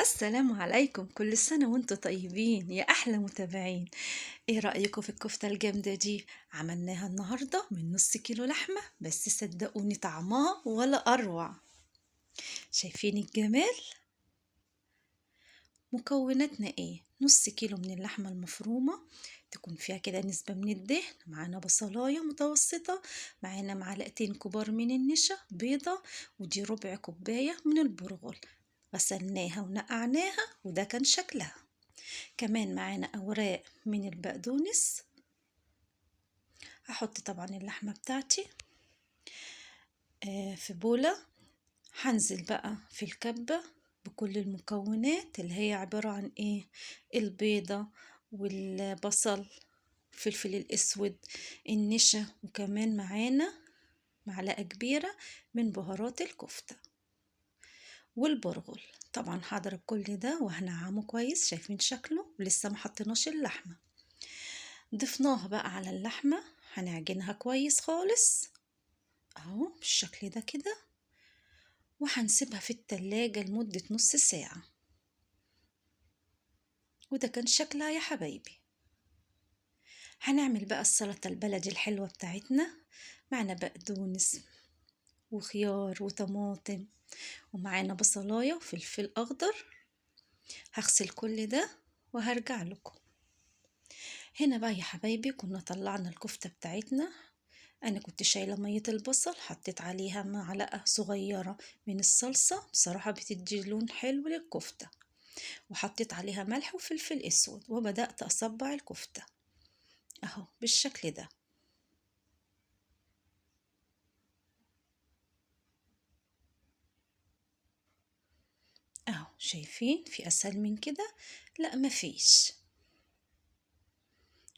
السلام عليكم، كل سنة وانتم طيبين يا أحلى متابعين. ايه رأيكم في الكفتة الجامدة دي؟ عملناها النهاردة من نص كيلو لحمة، بس صدقوني طعمها ولا أروع. شايفين الجمال؟ مكوناتنا ايه؟ نص كيلو من اللحمة المفرومة تكون فيها كده نسبة من الدهن، معانا بصلاية متوسطة، معانا معلقتين كبار من النشا، بيضة، ودي ربع كوباية من البرغل، غسلناها ونقعناها وده كان شكلها. كمان معانا أوراق من البقدونس. هحط طبعا اللحمة بتاعتي في بولة. هنزل بقى في الكبة بكل المكونات اللي هي عبارة عن ايه؟ البيضة والبصل، الفلفل الاسود، النشا، وكمان معانا معلقة كبيرة من بهارات الكفتة والبرغل. طبعا هضرب كل ده وهنعمه كويس. شايفين شكله؟ ولسه ما حطيناش اللحمة، ضفناها بقى على اللحمة، هنعجنها كويس خالص اهو بالشكل ده كده، وهنسيبها في التلاجة لمدة نص ساعة. وده كان شكلها يا حبايبي. هنعمل بقى السلطة البلدي الحلوة بتاعتنا. معنا بقدونس وخيار وطماطم، ومعانا بصلاية وفلفل أخضر. هغسل كل ده وهرجع لكم. هنا بقى يا حبايبي كنا طلعنا الكفتة بتاعتنا. أنا كنت شايلة مية البصل، حطيت عليها معلقة صغيرة من الصلصة، بصراحة بتدي لون حلو للكفتة، وحطيت عليها ملح وفلفل أسود، وبدأت أصبع الكفتة أهو بالشكل ده. أهو شايفين؟ في أسهل من كده؟ لا مفيش.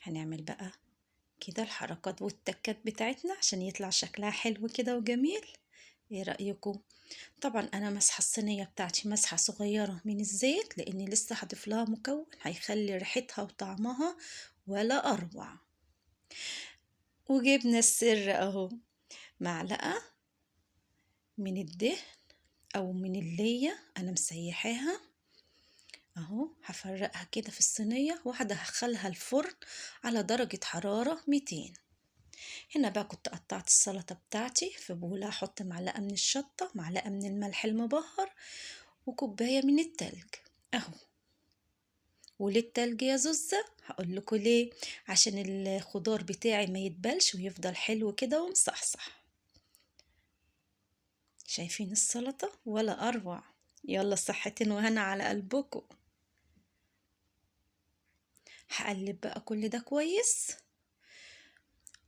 هنعمل بقى كده الحركات والتكات بتاعتنا عشان يطلع شكلها حلو كده وجميل. ايه رأيكم؟ طبعا انا مسحة الصينية بتاعتي مسحة صغيرة من الزيت، لاني لسه هضيف لها مكون هيخلي ريحتها وطعمها ولا اروع. وجبنا السر اهو، معلقة من الدهن او من اللية انا مسيحاها اهو، هفرقها كده في الصينية وهدخلها الفرن على درجة حرارة 200. هنا بقى كنت قطعت السلطة بتاعتي في بولة، هحط معلقة من الشطة، معلقة من الملح المبهر، وكوباية من التلج اهو. وليه التلج يا زوزة؟ هقول لكم ليه، عشان الخضار بتاعي ما يتبلش ويفضل حلو كده ومصحصح. شايفين السلطة ولا أروع؟ يلا صحتين وهنا على قلبكم. هقلب بقى كل ده كويس،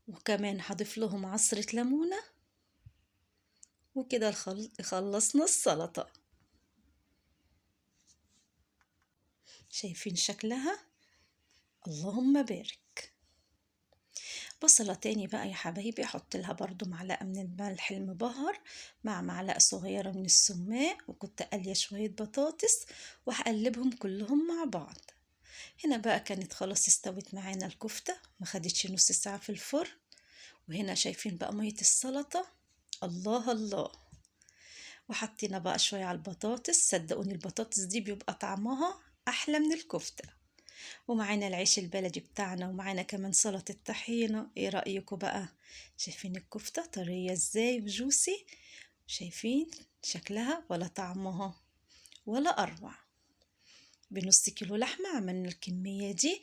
وكمان هضيف لهم عصرة ليمونة، وكده خلصنا السلطة. شايفين شكلها؟ اللهم بارك. بصلة تاني بقى يا حبايبي، احط لها برضو معلقة من الملح المبهر مع معلقة صغيرة من السماق، وكنت قالية شوية بطاطس، وهقلبهم كلهم مع بعض. هنا بقى كانت خلاص استوت معانا الكفتة، ما خدتش نص ساعة في الفرن. وهنا شايفين بقى مية السلطة، الله الله. وحطينا بقى شوية على البطاطس، صدقوني البطاطس دي بيبقى طعمها أحلى من الكفتة. ومعانا العيش البلدي بتاعنا، ومعانا كمان سلطة الطحينة. ايه رأيكم بقى؟ شايفين الكفتة طرية ازاي وجوسي؟ شايفين شكلها ولا طعمها ولا أروع؟ بنص كيلو لحمة عملنا الكمية دي،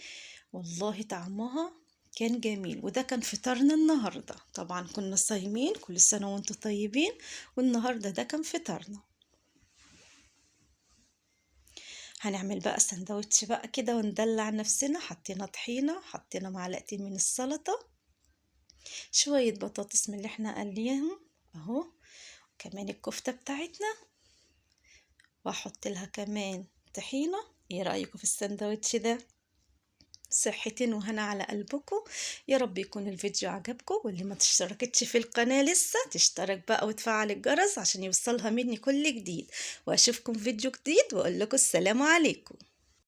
والله طعمها كان جميل. وده كان فطارنا النهاردة، طبعا كنا صايمين، كل سنة وانتم طيبين، والنهاردة ده كان فطارنا. هنعمل بقى سندوتش بقى كده وندلع نفسنا. حطينا طحينة، حطينا معلقتين من السلطة، شوية بطاطس من اللي احنا قليهم اهو، كمان الكفتة بتاعتنا، واحط لها كمان طحينة. ايه رأيكم في السندوتش ده؟ صحتين وهنا على قلبكم. يا رب يكون الفيديو عجبكم، واللي ما تشتركتش في القناة لسه تشترك بقى وتفعل الجرس عشان يوصلها مني كل جديد. واشوفكم فيديو جديد واقول لكم السلام عليكم.